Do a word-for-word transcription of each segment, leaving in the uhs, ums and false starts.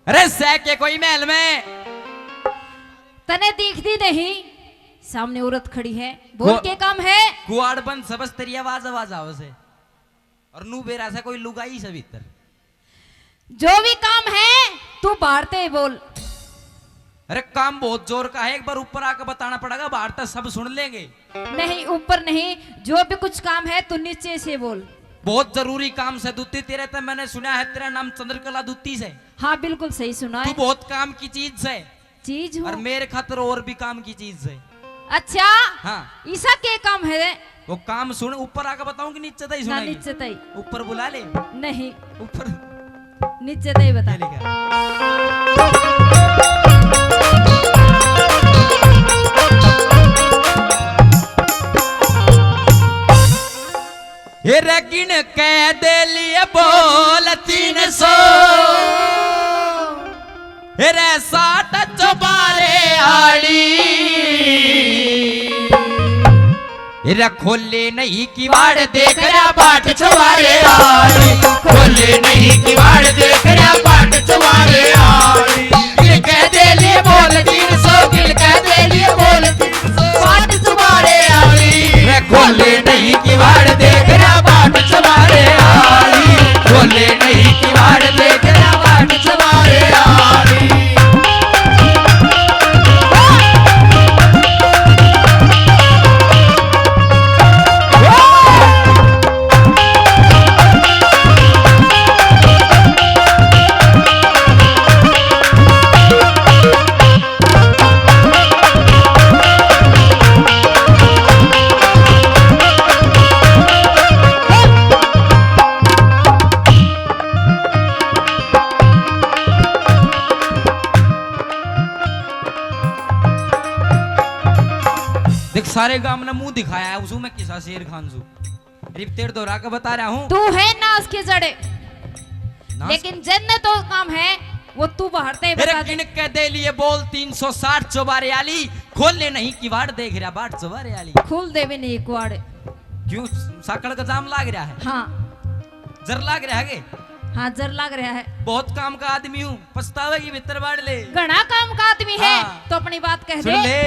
अरे सह के कोई महल में? तने दिखती नहीं, सामने औरत खड़ी है, बोल। के काम है? कुआड़ बंद सबस तेरी आवाज आवाज आवे से। और नू बेरा से कोई लुगाई से भीतर। जो भी काम है, तू बाहर ते बोल। अरे काम बहुत जोर का है, एक बार ऊपर आके बताना पड़ेगा, बाहर तक सब सुन लेंगे। नहीं, ऊपर नहीं, जो भी कुछ काम है तू नीचे से बोल। बहुत जरूरी काम से दूती, तेरे ते मैंने सुना है तेरा नाम चंद्रकला दूती से। हाँ, बिल्कुल सही सुना है। तू बहुत काम की चीज से। चीज हो। और मेरे खातर और भी काम की चीज से। अच्छा। हाँ। ईसा के काम है? वो काम सुन, ऊपर आके बताऊं कि नीचे तक ही ना, सुनाएगी? नीचे तक ही। ऊपर बुला ले। नहीं। ऊपर। नीचे तक ही बता। ये लिखा। हे रे गिण के दे लिए बोल तीन सौ, हे रे साठ चौबारे आली। रे खोले नहीं किवाड़ देख रहा बाट छुआरे आली, खोले नहीं किवाड़ देख रहा बाट छुआरे आली। गिल कह दे लिए बोल तीन सौ, गिल कह दे लिए बोल तीन सौ, बाट छुआरे आली। रे खोले नहीं किवाड़ देख रहा बाट छुआरे आली, खोले नहीं किवाड़ देख रहा बाट छुआरे आली। देख, सारे गांव ने मुंह दिखाया है, उसमें किसा शेर खान सू। अरे तेरे दोहरा के बता रहा हूँ। तू है नाश के जड़े। नाश? लेकिन जन्नत तो काम है, वो तू बाहर ते तेरे बता दे। किन के दे लिए बोल तीन सौ साठ चौबारे आली, खोले नहीं किवाड़ देख रहा बाट चौबारे आली। खोल दे भी नहीं कुआड़। क्यों, साकड़ का जाम लाग रहा है? हाँ। जर लाग रहा है के? हाँ, जर लाग रहा है। बहुत काम का आदमी हूँ, पछतावेगी भीतर बाड़ ले। घणा काम का आदमी है, हाँ। तो अपनी बात कह सुन दे। ले।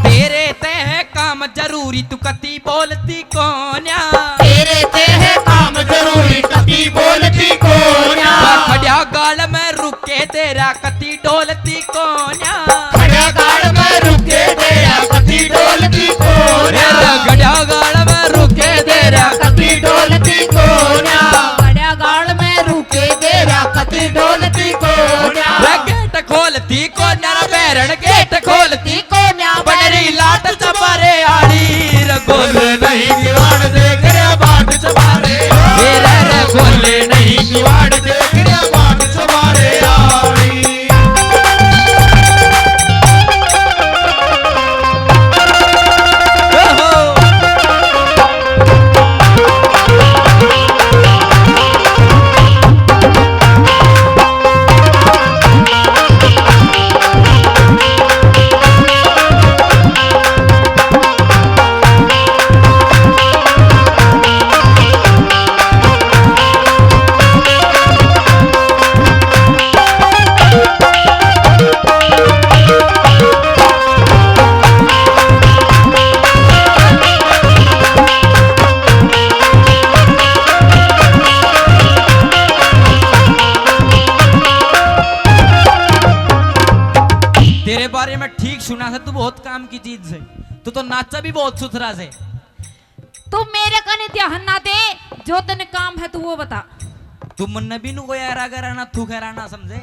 तेरे ते है काम जरूरी, तू कती बोलती कोन्या। तेरे ते है काम जरूरी, कती बोलती कोन्या। खड़िया गाल में रुके तेरा कती डोलती कोन्या। खड़िया गाल में रुके तेरा कती डोलती कोन्या। तेरा खड़िया गाल में रुके तेरा कती डोलती कोन्या। खड़िया गाल में रुके तेरा कती डोलती कोन्या। रे गेट खोलती कोन्या, रे बैरन गेट खोलती कोन्या। बनरी लाट चबारे आली, रे गोल नहीं किवाड़ देख रहा बाट चबारे। ए रे रे गोल नहीं किवाड़ देख रहा बाट चबारे आली। तेरे बारे में ठीक सुना था, तू बहुत काम की चीज है, तू तो नाचा भी बहुत सुथरा से। तू मेरे कने ध्यान ना दे, जो तने काम है तू वो बता। तू मन्ने भी नु कोई एरा गैरा ना थू खैरा ना समझे।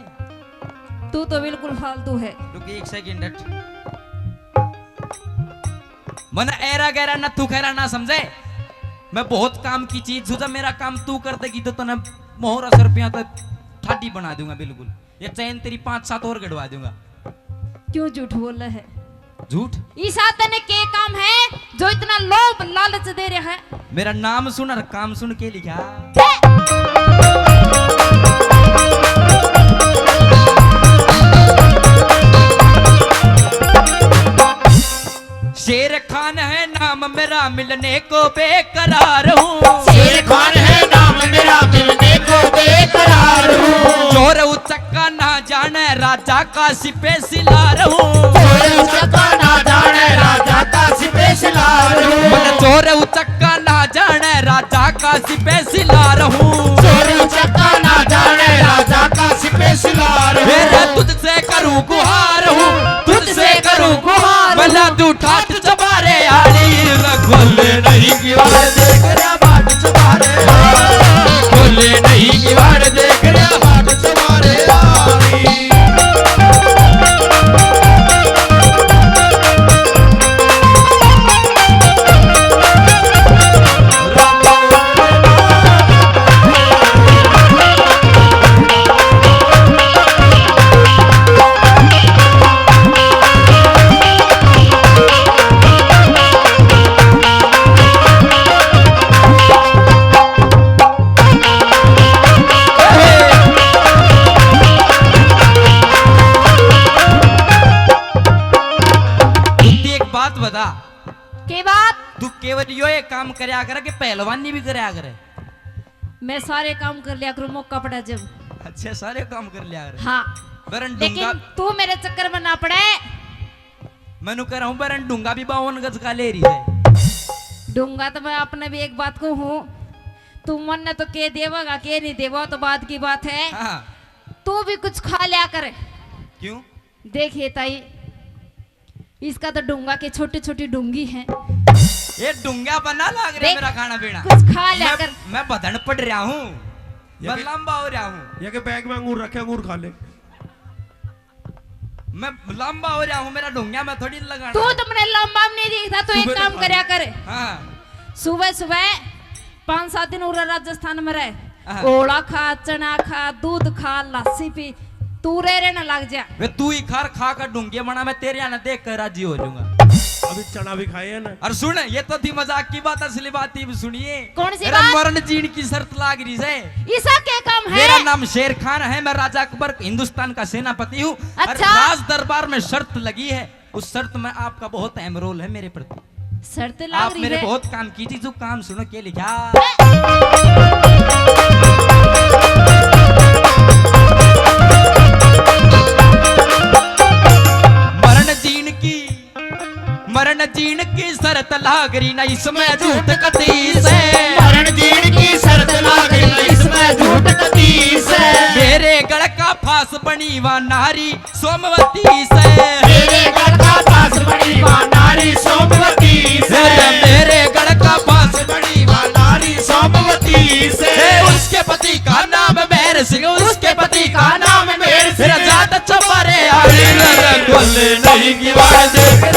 तू तो बिल्कुल फालतू है। रुक एक सेकंड हट। मन्ने एरा गैरा ना थू खैरा ना समझे। मैं बहुत काम की चीज हूँ, जब मेरा काम तू कर देगी तो तने मोहरा सौ रुपया तो ठाडी बना दूंगा बिल्कुल। ये चैन तेरी पांच सात और गड़वा दूंगा। क्यों झूठ बोल रहा है? झूठ? इस आदमी ने के काम है जो इतना लोभ लालच दे रहा है? मेरा नाम सुन और काम सुन के लिखा। शेर खान है नाम मेरा, मिलने को बेकरार हूँ। शेर खान है नाम मेरा, मिलने को बेकरार हूँ। चोर उचक्का ना जाने, राजा का सिपे सिलार हूँ। चोर उचक्का ना जाने, राजा का सिपे सिलार हूँ। मतलब, चोर उचक्का ना जाने, राजा का सिपे सिलार हूँ। चोर उचक्का ना जाने, राजा का सिपे सिलार हूँ। मेरा तुझसे करूँ गुहार हूँ, तुझसे करूँ गुहार। भला तू ठाट चबारे आली, खोले नहीं किवाड़ देख रहा बाट चबारे आली। खोले नहीं किवाड़ देख रहा बाट चबारे आली। एक बात बता। के बात? तू केवल यो एक काम करया करे कि पहलवानी भी करया करे? मैं सारे काम कर लिया करूँ, मौका पड़ा जब। अच्छा, सारे काम कर लिया करे। हाँ। बरन लेकिन डूंगा तू मेरे चक्कर में ना पड़े। मैनू कह रहा हूँ, बरन डूंगा भी बावन गज का ले रही है। डूंगा तो मैं अपने भी एक बात को हूँ, तू मन ने तो के देवेगा, के नहीं देवा, तो बाद की बात है। हाँ। तू भी कुछ खा लिया कर। क्यों? देख ये ताई, इसका तो डूंगा के छोटी छोटी डूंगी हैं। ये डूंगा बना लाग रहा है देख, मेरा खाना पीना। कुछ खा लिया मैं, कर। मैं बदन पड़ रहा हूँ, मैं लंबा हो रहा हूँ। ये के बैग में अंगूर रखे, अंगूर खा ले। मैं लंबा हो रहा हूँ, मेरा डूंगा मैं थोड़ी लगाना। तू तो मैंने लंबा भी नहीं देखता, तो एक काम करया कर। हाँ। सुबह सुबह पाँच सात दिन उरा राजस्थान में रह, हाँ। ओला खा, चना खा, दूध खा, लस्सी पी, तू रे रे ना लग जा। वे तू ही खार खा कर डूंगे बना, मैं तेरे यहाँ देख कर राजी हो जाऊंगा। अभी चना भी खाए हैं ना। और सुन, ये तो थी मजाक की बात, असली बात ही सुनिए। कौन सी बात? मरण जीण की शर्त लाग रही है। इसका क्या काम है? मेरा नाम शेर खान है, मैं राजा अकबर हिंदुस्तान का सेनापति हूँ। अच्छा। और राज दरबार में शर्त लगी है, उस शर्त में आपका बहुत अहम रोल है मेरे प्रति। शर्त लाग रही है। आप मेरे बहुत काम कीजिए, जो काम सुनो के लिखा। मरण जीण की, मरण जीण की शर्त लाग रही ना, इसमें झूठ कती से। मरण जीण की शर्त लाग रही ना, इसमें झूठ कती से। मेरे गल का फांस बनी वा नारी सोमवती से। मेरे गल का फांस बनी वा नारी सोमवती से। मेरे, मेरे गल का फांस बनी वा नारी सोमवती से। ए, उसके पति का नाम मेहर सिंह, उसके पति का नाम मेहर सिंह। मेरा जाट चबारे आली, मेरे खोले नहीं किवाड़ देख